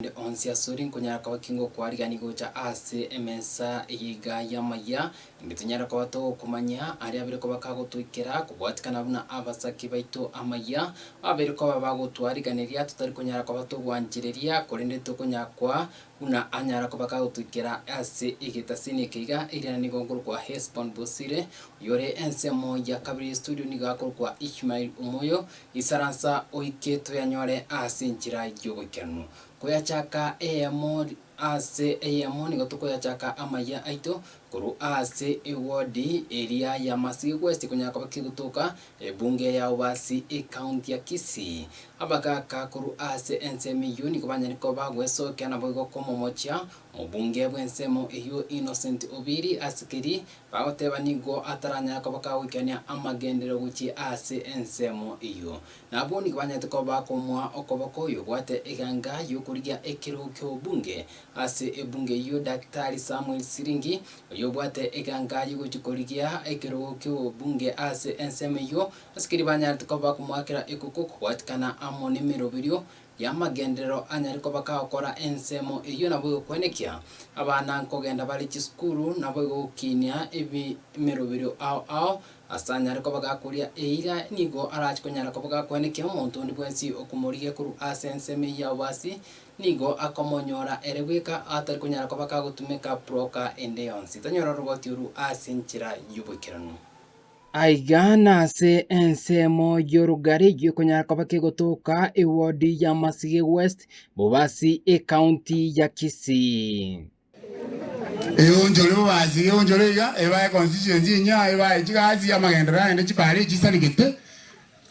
Ande onsi asore nkonyara koba ki ngokwarigania gocha ase emesa eye iga y'amayia, inde tonyare koba togokomanya aria abere koba kagotoikera, kobwatikana buna abasake baito amayia babere koba bagotwariganeria totari konyara koba togwanchereria, korende tokonyakwa buna anyara koba kagotoikera ase egetasini eke iga. Eriana nigo nkorokwa Hesbon Bosire, oyore ensemo ya kabere y'estudio nigo akorokwa Ishmael Omoyo, Isaransa oike toyanyore ase enchera y'oboikeranu. Koyachaka eyemo ase eyemo nigo tokoyachaka amayia aito korwa ase ewodi eria ya Masige West konyara koba kegotoka ebunge ya Obasi ecounty ya Kisii. Abagaka korwa ase ensemo eyio nigo banyare koba bagwesokia naboigo komomochia omobunge bw'ensemo eyio Innocent Obiri ase keri Bagoteba nigo ataranyare koba kagoikania amagenderero gochia ase ensemo eyio. Na abwo nigo banyarete koba bakomoa okoboko oyobwate eganga y'okorigia ekerogo ki'obobunge ase ebunge eyio Daktari Samuel Siringi, oyobwate eganga y'ogochia korigia ekerogo ki'obobunge ase ensemo eyio, ase keria banyarete koba bakomoakera ekoko kobwatikana amo nemeroberio y'amagenderero anyare koba kagokora ensemo eyio naboigo kwenekia abana nkogenda bare chisukuru naboigo gokinia emeroberio ao ao ase anyare koba gakoria eira nigo arache konyara koba gakwenekia omonto onde bwensi okomorigia korwa ase ensemo eyio ya obasi nigo akomonyora ere bweka atari konyara koba kagotumeka broker ende yonsi tanyora oroboti oru ase enchera y'oboikeranu. Aiga nase ensemo y'orogari eyio ekonyara koba kegotoka ewodi ya Masige West, Bobasi, ecounty ya Kisii. Eonchore bobasi, eonchore iga, ebae constituency enyia, ebae chigasi, amagenderero agende chipara echisanigete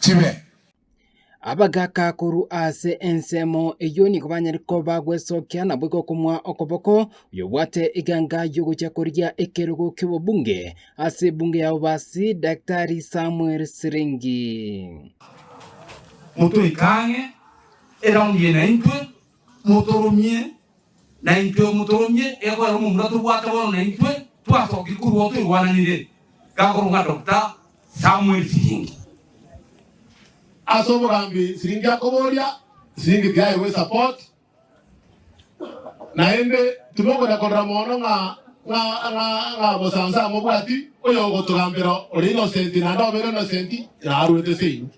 chibe. Abagaaka korwa ase ensemo eyio nigo banyare koba gwesokia naboigo komoa okoboko oyobwate eganga y'ogochia korigia ekerogo ki'obobunge ase ebunge ya Bobasi, Daktari Samuel Siringi. Motoike ang'e eraundi eye naintwe, motoromie, naintwe motoromie, egoera omomura tobwate bono naintwe twasokire korwa oo toigwananire, gakorwa ng'a Doctor Samuel Siringi. Ase obogambi siringi akoboria, siringi tiaegwe esupport, naende timokonya korora mono ng'a ng'a ng'a ng'a bosansa amobwati oyo ogotogambera ore innocent naende obeire innocent narwete seino.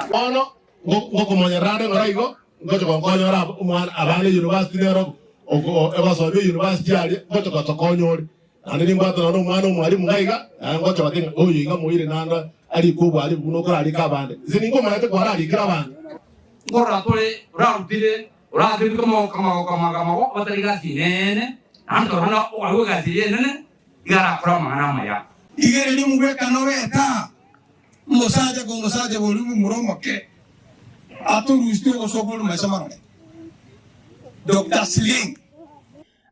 Bono ngokomonyerera ande ng'ora igo, ngocha gonkonyora omwana abana university nero egosomia university aria ngocha gotokonya ore. Naende nimbwate nonya nomwana omwalimu iga iga, naye ngocha goteba ng'a oyo iga moire naende arikwe obwalimu buna okorarika abande. Inse ninkomanyete kwararikire abande. Nkorora tore orarutire oratebi kamago abatari gasi inene, naende torora buna okoegwa egasi eria enene iga arakore amang'ana amaya. Rigereria omogwekano bw'etaa, omosacha ka omosacha boria omomura omoke, atorusirie obosoku ore maiso marore. Doctor Sling.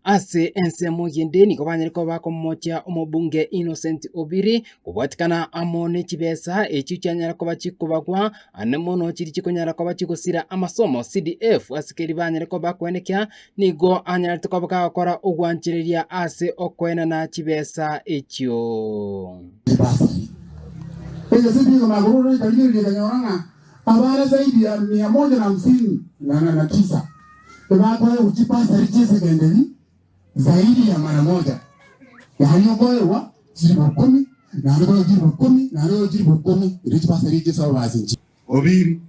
Ase ensemo yende nigo banyare koba bakomochia omobunge Innocent Obiri kobwatikana amo ne chibesa echio chianyara koba chikobagwa ande mono chiria chikonyara koba chigosira amasomo CDF ase keri banyare koba bakoenekia nigo anyarete koba kagokora ogwanchereria ase okoenana chibesa echio. Chibasari. Egesegi nigo nagorora rikarigereria rikanyora ng'a abana zaidi ya mia moja na hamsini na na tisa ebakoegwa chibasari chi'esekenderi zaidi ya mara moja, yaani okoegwa chilifu ikomi, naende okoegwa chilifu ikomi, naende okoegwa chilifu ikomi, erio chibasari echi ase ababasi nchi. Obiri.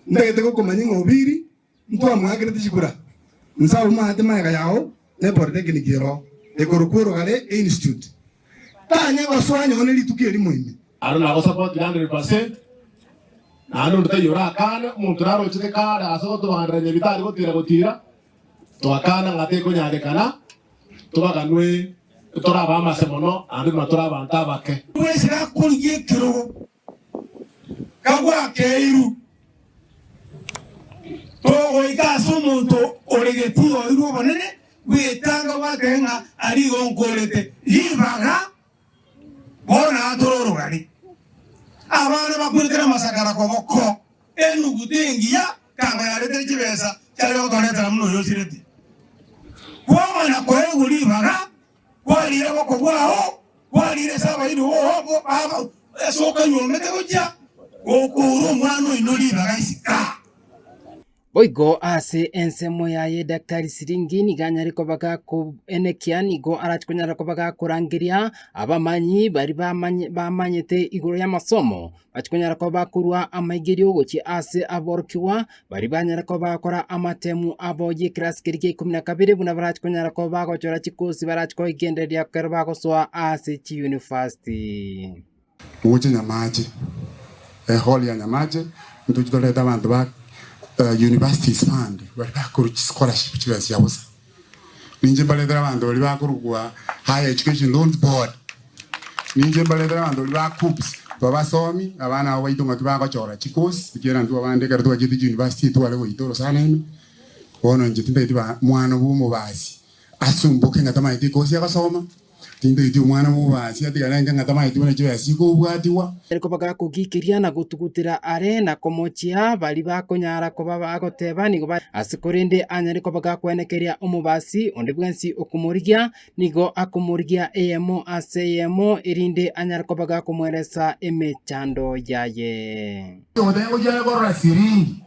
Ntagete gokomanya ng'a Obiri ntwamoakerete chikura. Inse abwo maate magega yao ne polytechnic ero oo, ekorokwa Orogare Institute. Tanya gosoa nyone rituko erimo ime. Aro nagosapoti 100%, naende onde taiyo orakane, omonto narochete kare ase gotobanderania ebitari gotira gotira, twakana ng'a tekonyarekana, tobaganwe torabe amase mono naende buna tore abanto abake. Bwensi gakorigia ekerogo kagwakeirwe, togoika ase omonto ore getii oirwe obonene bw'etanga gwatebe ng'a aria igo nkorete ribaga. Bono atore orogari, abana bakwerete namasakara koboko, enuguta engiya kanga yaretire chibesa chiare gotoretera buna oyo osirete. Kwamanya koegwa ribaga, kwarire boko bwao, kwarire ase abairi oo baba ase okanyuomete gochia gokoura omwana oino ribaga isiko. Boigo ase ensemo yaye Daktari Siringi nigo anyare koba gakoenekia nigo arache konyara koba gakorangeria abamanyi baria bamanye bamanyete igoro y'amasomo, bache konyara koba bakorwa amaigerio gochia ase aborokigwa baria banyare koba bagokora amatemu abo y'ekerasi keria kia ikomi na kabere buna barache konyara koba bagochora chikosi barache koigendereria ekero bagosoa ase chiyunifasiti. Mogoche Nyamache, ehall ya Nyamache, ntoche torete abanto ba Universities Fund baria bakorwa chischolarship chibesa chia bosa. Ninche mbaretere abanto baria bakorokwa Higher Education Loans Board, ninche mbaretere abanto baria ba KUCCPS babasomi abana abo baito ng'aki bagochora chicourse ekiagera intwe abande ekero twachete chiuniversity tware goita orosana ime, bono inche tintageti ba mwana bwa omobasi asumbuke ng'a tamaeti ecourse agosoma. Tintoiti omwana bw'obobaasi atigare enka ng'a tamaeti buna chibesa chikobwatigwa. Koba gakogikeria na gotugutera are na komochia baria bakonyara koba bagoteba nigo bare ase korende anyare koba gakwenekeria omobasi onde bwensi okomorigia, nigo akomorigia eyemo ase eyemo, erinde anyare koba gakomoeresa emechando yaye. Ogotenga gochia korora siringi,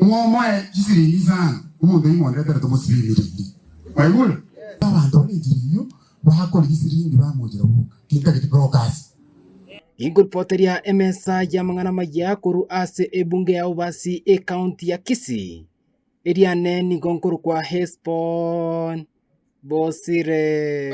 ng'o omoe chisiringi isano, omonto oyio mondetere tomosibie emirindi. Mwaigure? Abanto bare enchera eyio bakorigia siringi bamochera boka, tintageti brokers. Inkoripoteria emesa y'amang'ana amaya korwa ase ebunge ya Obasi ecounty ya Kisii. Eriane nigo nkorokwa Hesbon Bosire.